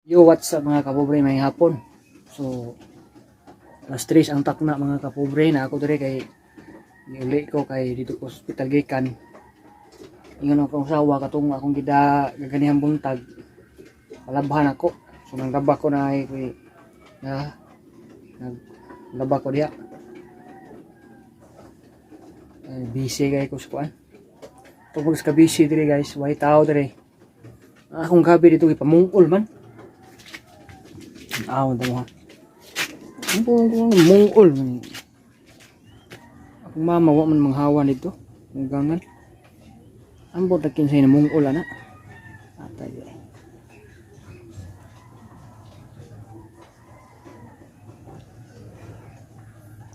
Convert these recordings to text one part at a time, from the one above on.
Yo, what's up mga kapobre, may hapon. So, alas 3 ang takna mga kapobre na ako dire kay niuli ko kay dito ko hospital gikan. Ingon akong asawa katong akong gida gaganihang buntag. Palabhan ako. So nanglaba ko na ay na naglaba ko diha. Ay, busy kay ko sa kuan. Tungkol sa busy dire guys, way tao dire. Akong gabi dito gipamungol man. Awon ta mo ha. Mungol man. Akong mama wa man manghawa nito. Mugangan. Ambot na kinsay na mungol ana. Atay.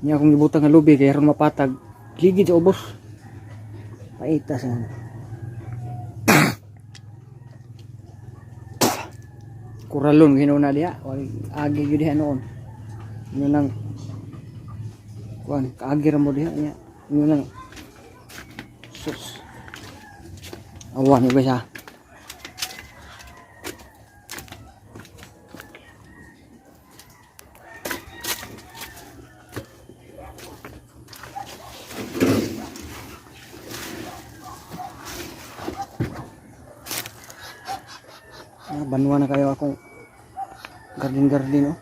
Nya akong gibutang nga lubi kay aron mapatag. Ligid sa ubos. Paita sa kuralon ginuna diha, wal agi gyud diha noon. Inyo lang kuan kaagi ra mo diha nya. Inyo lang sus. Awan ni guys ha. Ah, banwa na kayo akong garden garden oh.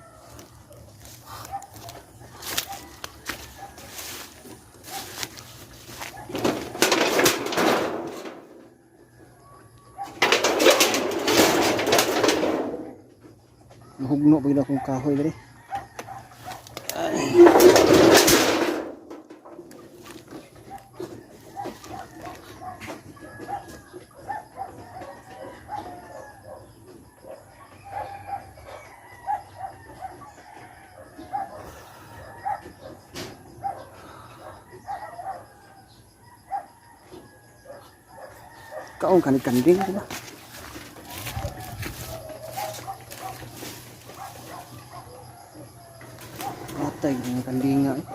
Nahugno pa gyud akong kahoy diri. Ay. Kaon kanig kanding diba? Atay ng kandinga eh.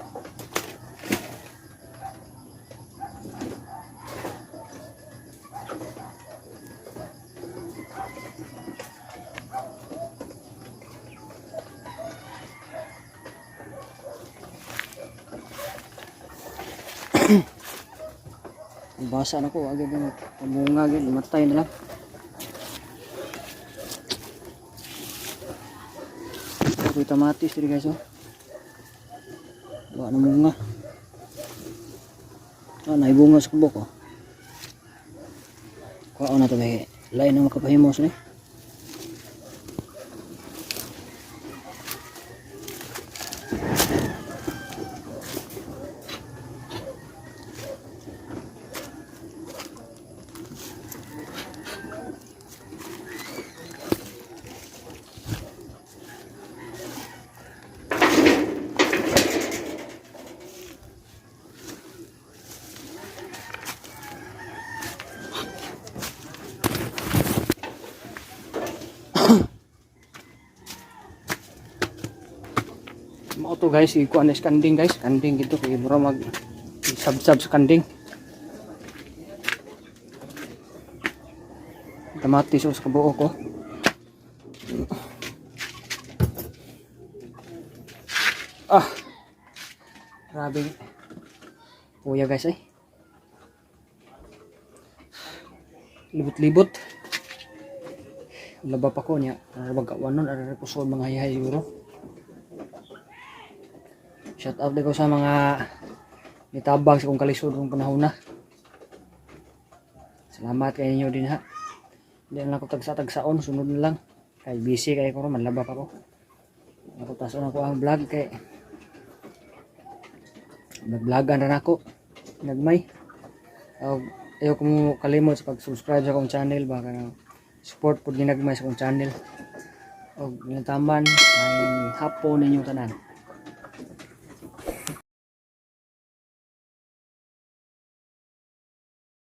Basa na ko, agad na pamunga, agad, matay na lang. Ako'y kamatis diri guys, oh. Wa na munga. Ah, naibunga sa kubok, oh. Kuha na to, may lain na makapahimos, eh. Mao to guys, ikuan is kanding guys, kanding gitu kay mura mag sab-sab sa kanding. Kamatis sa kabuok ko. Ah. Grabe. Kuya guys ay. Libot-libot. Laba pa ko niya. Arabag kawanon, arabag kusod mga hayhay siguro. Shout out ko sa mga nitabang sa kong kalisod rong panahon na. Salamat kay inyo din ha. Hindi na lang ako tagsa-tagsaon, sunod na lang. Kay busy kay ko ron, manlaba pa ko. Ako tason ako ang vlog kay nag-vlogan rin ako. Nagmay. Ayaw ko mo kalimot sa pag-subscribe sa akong channel baka na support pud ginagmay sa akong channel. Og ginataman ay hapon ninyong tanan.